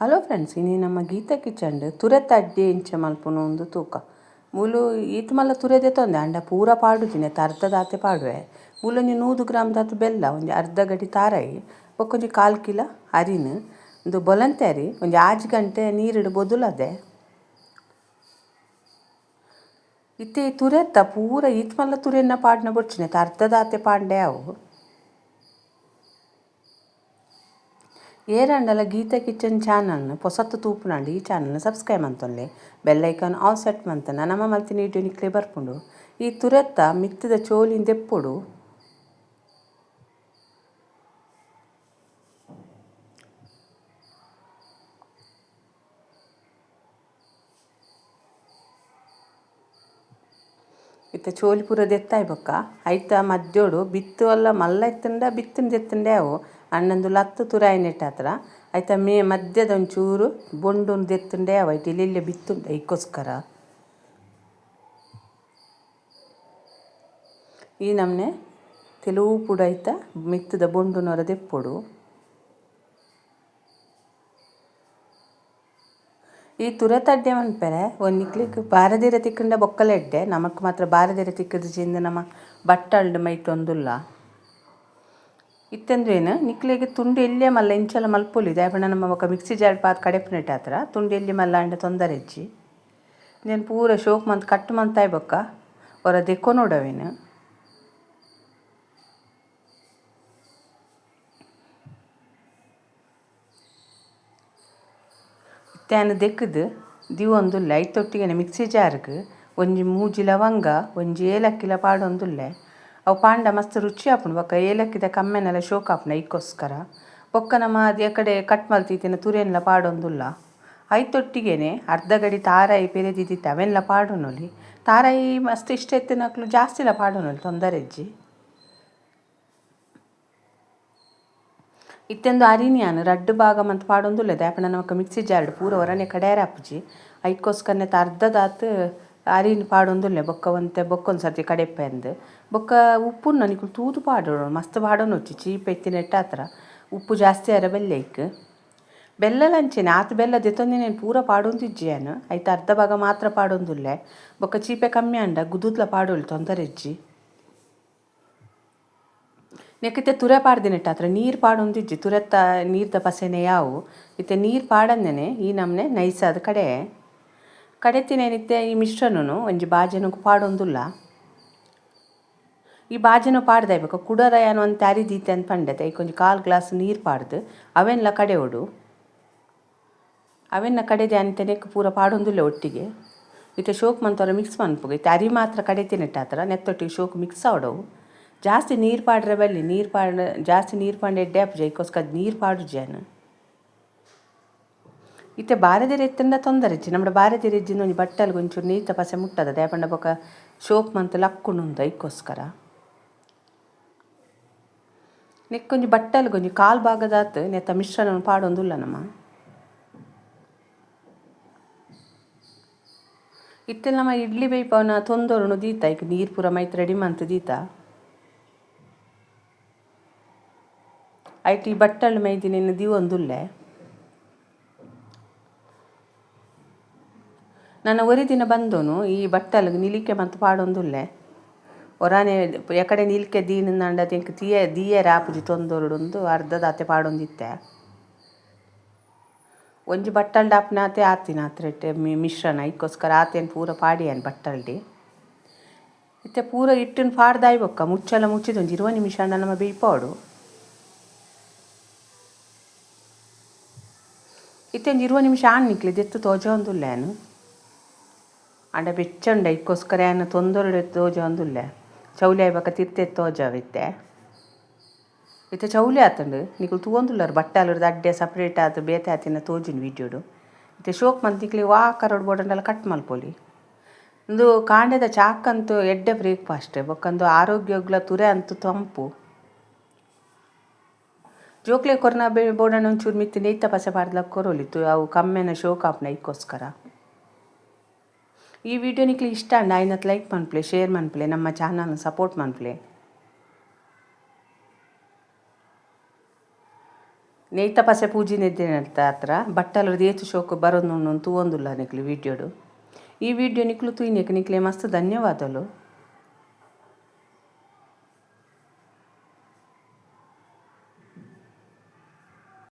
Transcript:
Hello friends, ಇನಿ ನಮ್ಮ Gita kitchen ತುರೆತ ಅಡ್ಡಿ ಇಂಚ ಮಲ್ಪುನು ಒಂದು ತೂಕ. ಮೂಲು ಈತ್ ಮಲ್ಲ ತುರೆ ದೆತ್ತೊಂದೆ ಅಂಡ ಪೂರ ಪಾಡುಜಿನೆ ಅರ್ಧದಾತೆ ಪಾಡುವೆ. ಮೂಲೊಂಜಿ 100 ಗ್ರಾಮ್ ದಾತ್ ಬೆಲ್ಲ, ಒಂಜಿ ಅರ್ಧ ಗಡಿ ತಾರಾಯಿ, ಬೊಕ್ಕೊಂಜಿ ಕಾಲು ಕಿಲೋ ಅರಿನ್, ಉಂದು ಬೊಲಂತೆ ಅರಿ, ಒಂಜಿ 6 ಗಂಟೆ ನೀರಿಡು ಬೊದುಲದೆ. ಇತ್ತೆ ತುರೆತ್ತ ಪೂರ ಈತ್ ಮಲ್ಲ ತುರೆನ ಪಾಡ್ನ ಬೊಡ್ಚಿನೆ ಅರ್ಧದಾತೆ ಪಾಂಡೆ ಅವು. ಏರಾಂಡಲ ಗೀತಾ ಕಿಚನ್ ಚಾನಲ್ನ ಪೊಸತ್ತು ತೂಪುನಾಂಡ ಈ ಚಾನಲ್ನ ಸಬ್ಸ್ಕ್ರೈಬ್ ಮಂತೊನ್ಲೆ, ಬೆಲ್ ಐಕಾನ್ ಆಲ್ ಸೆಟ್ ಮಂತನ ನಮ್ಮ ಮಲ್ತಿನ ವೀಡಿಯೋ ನಿಕ್ಲೆ ಬರ್ಪುಂಡು. ಈ ತುರೆತ್ತ ಮಿತ್ತದ ಚೋಲಿನ್ ದೆಪ್ಪೊಡು. ಇತ್ತೆ ಚೋಲಿ ಪೂರ ದೆತ್ತಾಯ್ ಬೊಕ್ಕ ಐತ ಮದ್ಯೋಡು ಬಿತ್ತು ಅಲ್ಲ ಮಲ್ಲ ಇತ್ತಂಡ ಬಿತ್ತಿನ ದೆತ್ತಂಡೆ ಅವು ಅಣ್ಣಂದು ಲತ್ತು ತುರಾಯಿನೆಟ್ಟಾತ್ರ ಐತ ಮೇ ಮಧ್ಯದ ಒಂಚೂರು ಬೊಂಡುನ್ ದೆತ್ತಂಡೆ ಅವು ಐಟ್ ಇಲ್ಲೆಲ್ಲೆ ಬಿತ್ತುಂಡು ಐಕ್ಕೋಸ್ಕರ. ಈ ನಮ್ನೆ ತೆಲುವು ಪುಡ ಐತ ಮಿತ್ತದ ಬೊಂಡುನೊರ ದೆಪ್ಪೊಡು. ಈ ತುರೆತಡ್ಡೆ ಮನ್ಪೆರೆ ಒಂಜಿಕ್ಲಿಕ್ ಬಾರದಿರ ತಿಕ್ಕಂಡ ಬೊಕ್ಕಲ ಎಡ್ಡೆ, ನಮಕ್ ಮಾತ್ರ ಬಾರದಿರ ತಿಕ್ಕದ ನಮ್ಮ ಬಟ್ಟಲ್ಡ್ ಮೈತೊಂದುಲ್ಲ. ಇತ್ತೆಂದು ನಿಕ್ಲೆಗ್ ತುಂಡು ಎಲ್ಯ ಮಲ್ಲ ಇಂಚಲ ಮಲ್ಪೊಲಿ, ದಾಯೆ ನಮ್ಮ ಬೊಕ್ಕ ಮಿಕ್ಸಿ ಜಾರ್ ಪಾತ್ ಕಡೆಪುನೆಟ್ ಆತ್ರ ತುಂಡು ಎಲ್ಯ ಮಲ್ಲ ಅಂಡ ತೊಂದರೆ ಇಜ್ಜಿ. ಉಂದೆನ್ ಪೂರ ಶೋಕ್ ಮಂತ್ ಕಟ್ ಮಂತಾಯ್ ಬೊಕ್ಕ ಒರ ದೆಕ್ಕೊನೊಡು ಅವೆನ್. ಇತ್ತೆ ಆನ್ ದೆಕ್ಕುದು ದೀವೊಂದುಲ್ಲೆ. ಐತೊಟ್ಟಿಗೆನೆ ಮಿಕ್ಸಿ ಜಾರ್ಗ್ ಒಂಜಿ 3 ಲವಂಗ, ಒಂಜಿ ಏಲಕ್ಕಿಲ ಪಾಡೊಂದುಲ್ಲೆ. ಅವು ಪಾಂಡ ಮಸ್ತ್ ರುಚಿ ಆಪುಂಡು ಬೊಕ್ಕ ಏಲಕ್ಕಿದ ಕಮ್ಮೆನೆಲ ಶೋಕ್ ಆಪುಂಡು ಐಕ್ಕೋಸ್ಕರ. ಬೊಕ್ಕ ನಮ್ಮ ಅದೇ ಕಡೆ ಕಟ್ ಮಲ್ತಿತ್ತಿನ ತುರೆನ್ಲ ಪಾಡೊಂದುಲ್ಲ. ಐತೊಟ್ಟಿಗೆನೆ ಅರ್ಧ ಗಡಿ ತಾರಾಯಿ ಪೆರೆದಿತ್ತಿತ್ತೆ ಅವೆನ್ಲ ಪಾಡೊನೊಲಿ. ತಾರಾಯಿ ಮಸ್ತ್ ಇಷ್ಟ ಇತ್ತಿನಕ್ಲು ಜಾಸ್ತಿಲ ಪಾಡೊನೊಲಿ ತೊಂದರೆ ಇಜ್ಜಿ. ಇತ್ತೆಂದು ಅರಿನ್ ಯಾನ್ ರಡ್ಡ್ ಭಾಗ ಮಂತ್ ಪಾಡೊಂದುಲ್ಲೆ, ದಾಯೆ ಪಂಡ ನಮಕ್ ಮಿಕ್ಸಿ ಜಾರ್ಡ್ ಪೂರ ಒರನೆ ಕಡೆಯರೆ ಆಪುಜಿ. ಐಕ್ಕೋಸ್ಕರನೆ ಅರ್ಧದಾತ್ ಅರಿನ್ ಪಾಡೊಂದುಲ್ಲೆ. ಬೊಕ್ಕ ಒಂತೆ ಬೊಕ್ಕೊಂದು ಸರ್ತಿ ಕಡೆಪೆಂದು. ಬೊಕ್ಕ ಉಪ್ಪುನ ನಿಕುಲು ತೂದು ಪಾಡೊಡು, ಮಸ್ತ್ ಪಾಡೊನೊಚ್ಚಿ ಚೀಪೆ ಇತ್ತಿನೆಟ್ಟಾತ್ರ ಉಪ್ಪು ಜಾಸ್ತಿ ಆರ ಬೆಲ್ಲ ಐಕ್. ಬೆಲ್ಲಲ ಅಂಚೆನೆ ಆತ್ ಬೆಲ್ಲ ದೆತ್ತೊಂದಿನೇನು ಪೂರ ಪಾಡೊಂದಿಜ್ಜಿ ಯಾನ್, ಐತ ಅರ್ಧ ಭಾಗ ಮಾತ್ರ ಪಾಡೊಂದುಲ್ಲೆ. ಬೊಕ್ಕ ಚೀಪೆ ಕಮ್ಮಿ ಆಂಡ ಗುದುದ್ಲ ಪಾಡೊಲಿ ತೊಂದರೆ ಇಜ್ಜಿ. ನೆಕ್ಕಿತ್ತೆ ತುರೆ ಪಾಡ್ದಿನೆಟ್ಟಾತ್ರ ನೀರು ಪಾಡೊಂದಿಜ್ಜಿ, ತುರೆತ್ತ ನೀರ್ದ ಪಸೆನೆ ಯಾವು. ಇತ್ತೆ ನೀರು ಪಾಡಂದೆನೆ ಈ ನಮ್ನೆ ನೈಸಾದ ಕಡೆ ಕಡೆತಿನೇನಿತ್ತೆ ಈ ಮಿಶ್ರಣನು ಒಂಜಿ ಬಾಜನಗ್ ಪಾಡೊಂದುಲ್ಲ. ಈ ಬಾಜನ ಪಾಡ್ದಾಯ್ ಬೊಕ್ಕ ಕುಡರ ಯಾನ್ ಒಂತೆ ಅರಿ ದೀತೆ ಅಂದ್ ಪಂಡೆತೆ ಐಕೊಂಜಿ ಕಾಲು ಗ್ಲಾಸ್ ನೀರು ಪಾಡ್ದು ಅವೆನ್ಲ ಕಡೆಯೊಡು. ಅವೆನ್ನ ಕಡೆದೆ ಅಂತೆ ನೆಕ್ ಪೂರ ಪಾಡೊಂದುಲ್ಲೆ ಒಟ್ಟಿಗೆ. ಇತ್ತೆ ಶೋಕ್ ಮಂತೊರ ಮಿಕ್ಸ್ ಮನ್ಪುಗ. ಇತ್ತೆ ಅರಿ ಮಾತ್ರ ಕಡೆತಿನೆಟ್ಟಾತ್ರ ನೆತ್ತೊಟ್ಟಿಗೆ ಶೋಕ್ ಮಿಕ್ಸ್ ಆವಡವು. ಜಾಸ್ತಿ ನೀರು ಪಾಡ್ರೆ ಬಲ್ಲಿ, ನೀರು ಪಾಡ ಜಾಸ್ತಿ ನೀರು ಪಾಂಡ ಎಡ್ಡೆ ಆಪುಜಿ, ಐಕ್ಕೋಸ್ಕರ ನೀರು ಪಾಡುಜಿ ಯಾನ್. ಇತ್ತೆ ಬಾರದಿರ ಇತ್ತಂಡ ತೊಂದರೆ ಇಜ್ಜಿ. ನಮ್ಮಡ ಬಾರದಿರ ಇಜ್ಜಿಂದ ಒಂಜಿ ಬಟ್ಟಲ್ಗ್ ಒಂಚೂರು ನೀರ್ದ ಪಸೆ ಮುಟ್ಟದ, ದಾಯೆ ಪಂಡ ಬೊಕ್ಕ ಶೋಕ್ ಮಂತ್ ಲಕ್ಕುಂಡು ಐಕ್ಕೋಸ್ಕರ. ನೆಕ್ಕೊಂಜಿ ಬಟ್ಟಲ್ಗ್ ಒಂಜಿ ಕಾಲು ಭಾಗದಾತ್ ನೆತ್ತ ಮಿಶ್ರಣ ಪಾಡೊಂದುಲ್ಲ ನಮ. ಇತ್ತೆ ನಮ ಇಡ್ಲಿ ಬೇಯ್ಪವನ ತೊಂದೊರುನು ದೀತ, ಐಕ್ ನೀರು ಪೂರ ಮೈತ್ ರೆಡಿ ಮಂತ್ ದೀತ. ಐಟ್ ಈ ಬಟ್ಟಲ್ ಮೈದಿನೆನ್ ದೀವೊಂದುಲ್ಲೆ. ನನ ಒರಿ ದಿನ ಬಂದೋನು ಈ ಬಟ್ಟಲ್ಗ್ ನಿಲಿಕೆ ಮಂತ್ ಪಾಡೊಂದುಲ್ಲೆ. ಒರಾನೆ ಎಕಡೆ ನಿಲಿಕೆ ದೀನಂದಾಂಡ ಎಂಕ್ ದೀಯೆರೆ ಆಪುಜಿ ತೊಂದೊರುಡುಂದು ಅರ್ಧದಾತೆ ಪಾಡೊಂದಿತ್ತೆ. ಒಂಜಿ ಬಟ್ಟಲ್ಡ್ ಆಪುನಾತೆ ಆತಿನ ಆತ್ರೆಟ್ ಮಿಶ್ರಣ ಐಕ್ಕೋಸ್ಕರ ಆತೇನ್ ಪೂರ ಪಾಡಿಯನ್ ಬಟ್ಟಲ್ಡ್. ಇತ್ತೆ ಪೂರ ಹಿಟ್ಟನ್ ಪಾಡ್ದಾಯ್ ಬೊಕ್ಕ ಮುಚ್ಚಳ ಮುಚ್ಚಿದ್ ಒಂಜಿ 20 ನಿಮಿಷ ಆಂಡ ನಮ ಬೇಯ್ಪಾವೊಡು. ಇತ್ತೆ ಒಂಜಿ 20 ನಿಮಿಷ ಆಂಡ್ ನಿಕ್ಲೆ ದೆತ್ತ್ ತೋಜೊಂದುಲ್ಲೆ ಯಾನ್. ಆಂಡ ಬೆಚ್ಚ ಉಂಡು ಐಕ್ಕೋಸ್ಕರ ಯಾನ್ ತೊಂದೊರುಡು ತೋಜೊಂದುಲ್ಲೆ. ಚೌಲಿ ಆಯ್ ಬೊಕ್ಕ ತಿರ್ತ್ ತೋಜಾವಿತ್ತೆ. ಇತ್ತೆ ಚೌಲಿ ಆತುಂಡು ನಿಕುಲು ತೂವೊಂದುಲ್ಲರ್ ಬಟ್ಟಲುರ್ದು ಅಡ್ಡೆ ಸಪ್ರೇಟ್ ಆದ್ ಬೇತೆ ಆತಿನ ತೋಜುಂಡು ವೀಡಿಯೋಡು. ಇತ್ತೆ ಶೋಕ್ ಮಂತ್ ನಿಕ್ಲೆಗ್ ವಾ ಆಕಾರಡ್ ಬೋಡಂಡಲ ಕಟ್ ಮಲ್ಪೊಲಿ. ಉಂದು ಕಾಂಡೆದ ಚಾಕಂತೂ ಎಡ್ಡೆ ಬ್ರೇಕ್ಫಾಸ್ಟ್, ಬೊಕ್ಕ ಉಂದು ಆರೋಗ್ಯಗ್ಲ ತುರೆ ಅಂತೂ ತಂಪು. ಜೋಕ್ಲೆಗ್ ಕೊರ್ನ ಬೋಡಂಡ ಒಂಚೂರು ಮಿತ್ತ್ ನೆಯ್ತ ಪಸೆ ಪಾಡ್ದ್ಲ ಕೊರೊಲಿ, ಅವು ಕಮ್ಮೆನ ಶೋಕ್ ಆಪುಂಡು ಐಕ್ಕೋಸ್ಕರ. ಈ ವಿಡಿಯೋ ನಿಕ್ಲೆ ಇಷ್ಟ ಆಂಡ ಆಯಿನತ್ ಲೈಕ್ ಮನ್ಪುಲೆ, ಶೇರ್ ಮನ್ಪುಲೆ, ನಮ್ಮ ಚಾನಲ್ನ ಸಪೋರ್ಟ್ ಮನ್ಪುಲೆ. ನೆಯ್ತ ಪಸೆ ಪೂಜಿನೆದ್ದಿನಂತ ಹತ್ರ ಬಟ್ಟಲು ಏತ್ ಶೋಕು ಬರೊಂದುಂಡು ತೂವೊಂದುಲ್ಲ ನಿಕ್ಲು ವೀಡಿಯೋಡು. ಈ ವಿಡಿಯೋ ನಿಕ್ಲು ತೂಯಿನೆಕ್ ನಿಕ್ಲೆ ಮಸ್ತ್ ಧನ್ಯವಾದಲು.